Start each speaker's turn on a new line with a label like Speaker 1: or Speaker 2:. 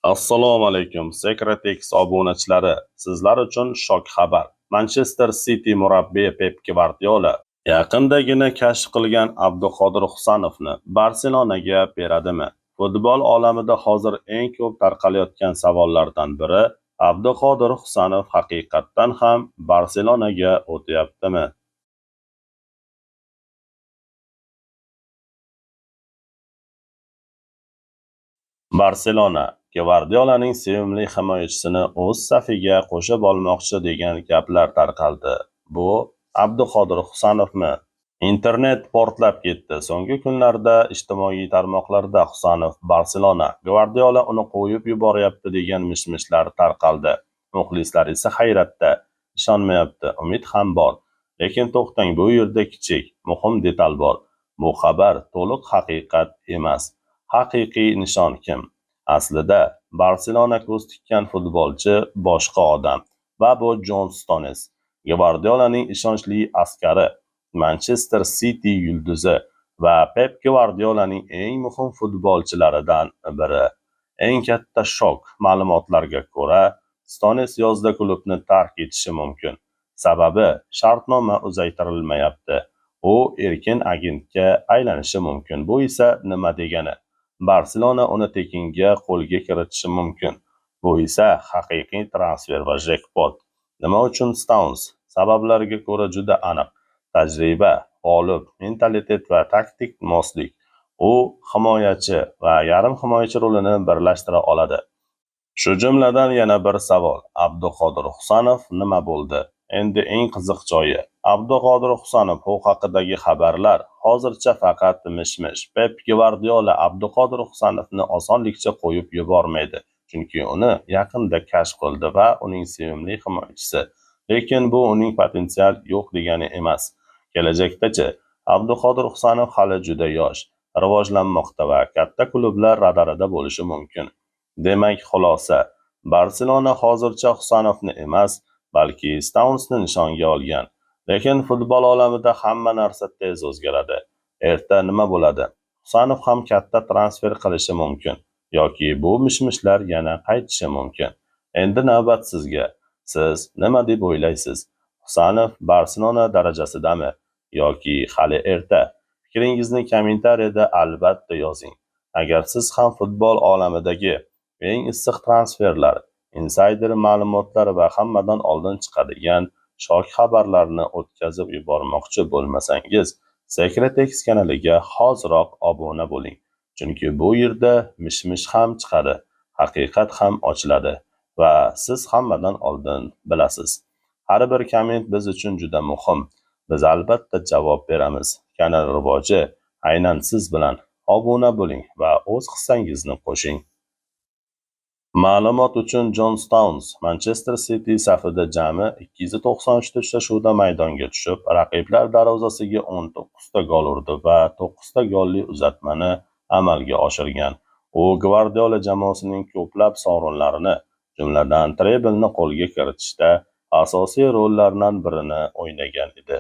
Speaker 1: Assalomu alaykum, Secret obunachilari. Sizlar uchun shok xabar. Manchester City murabbiyi Pep Gvardiola yaqindagina kashf qilgan Abduqodir Husanovni Barselonaga beradimi? Futbol olamida hozir eng ko'p tarqalayotgan savollardan biri: Abduqodir Husanov haqiqatdan ham Barselonaga o'tyaptimi? Barselona Gvardiolaning sevimli himoyachisini o'z safiga qo'shib olmoqchi degan gaplar tarqaldi. Bu Abduqodir Husanovmi? Internet portlab ketdi. So'nggi kunlarda ijtimoiy tarmoqlarda Husanov Barselona, Gvardiola uni qo'yib yuboryapti degan mish-mishlar tarqaldi. Muxlislar esa hayratda, ishonmayapti, umid ham bor. Lekin to'xtang, bu yerda kichik, muhim detal bor. Bu xabar to'liq haqiqat emas. Haqiqiy nishon kim? Aslida Barselona ko'z tikkan futbolchi boshqa odam va bu Jon Stones. Gvardiolaning ishonchli askari, Manchester City yulduzi va Pep Gvardiolaning eng muhim futbolchilaridan biri. Eng katta shok ma'lumotlarga ko'ra, Stones yozda klubni tark etishi mumkin. Sababi shartnoma uzaytirilmayapti. U erkin agentga aylanishi mumkin. Bu esa nima degani? Barselona uni tekinga qo'lga kiritishi mumkin. Bu esa haqiqiy transfer va jekpot. Nima uchun Stones? Sabablarga ko'ra juda aniq. Tajriba, g'olib, mentalitet va taktik moslik. U himoyachi va yarim himoyachi rolini birlashtira oladi. Shu jumladan yana bir savol. Abduqodir Husanov nima bo'ldi? Endi eng qiziq joyi. Abduqodir Husanov haqidagi xabarlar hozircha faqat mish-mish. Pep Gvardiola Abduqodir Husanovni osonlikcha qo'yib yubormaydi, chunki uni yaqinda kashf qildi va uning sevimli himoyachisi. Lekin bu uning potensial yo'q degani emas. Kelajakda-chi? Abduqodir Husanov hali juda yosh, rivojlanmoqda va katta klublar radarida bo'lishi mumkin. Demak, xulosa: Barselona hozircha Husanovni emas, balki Stounsni nishonga olgan. Lekin futbol olamida hamma narsa tez o'zgaradi. Erta nima bo'ladi? Husanov ham katta transfer qilishi mumkin yoki bu mish-mishlar yana qaytishi mumkin. Endi navbat sizga. Siz nima deb o'ylaysiz? Husanov Barselona darajasidami yoki hali erta? Fikringizni kommentariyada albatta yozing. Agar siz ham futbol olamidagi eng issiq transferlar, insider ma'lumotlar va hammadan oldin chiqadigan shok xabarlarni o'tkazib yubormoqchi bo'lmasangiz, Secret kanaliga hoziroq obuna bo'ling. Chunki bu yerda mish-mish ham chiqadi, haqiqat ham ochiladi va siz hammadan oldin bilasiz. Har bir komment biz uchun juda muhim. Biz albatta javob beramiz. Kanal rivoji aynan siz bilan. Obuna bo'ling va o'z hissangizni qo'shing. Ma'lumot uchun, Jon Stones Manchester City safida jami 293 ta uchrashuvda maydonga tushib, raqiblar darvozasiga 19 ta gol urdi va 9 ta golli uzatmani amalga oshirgan. U Gvardiola jamoasining ko'plab sovrinlarini, jumladan treblni qo'lga kiritishda asosiy rollardan birini o'ynagan edi.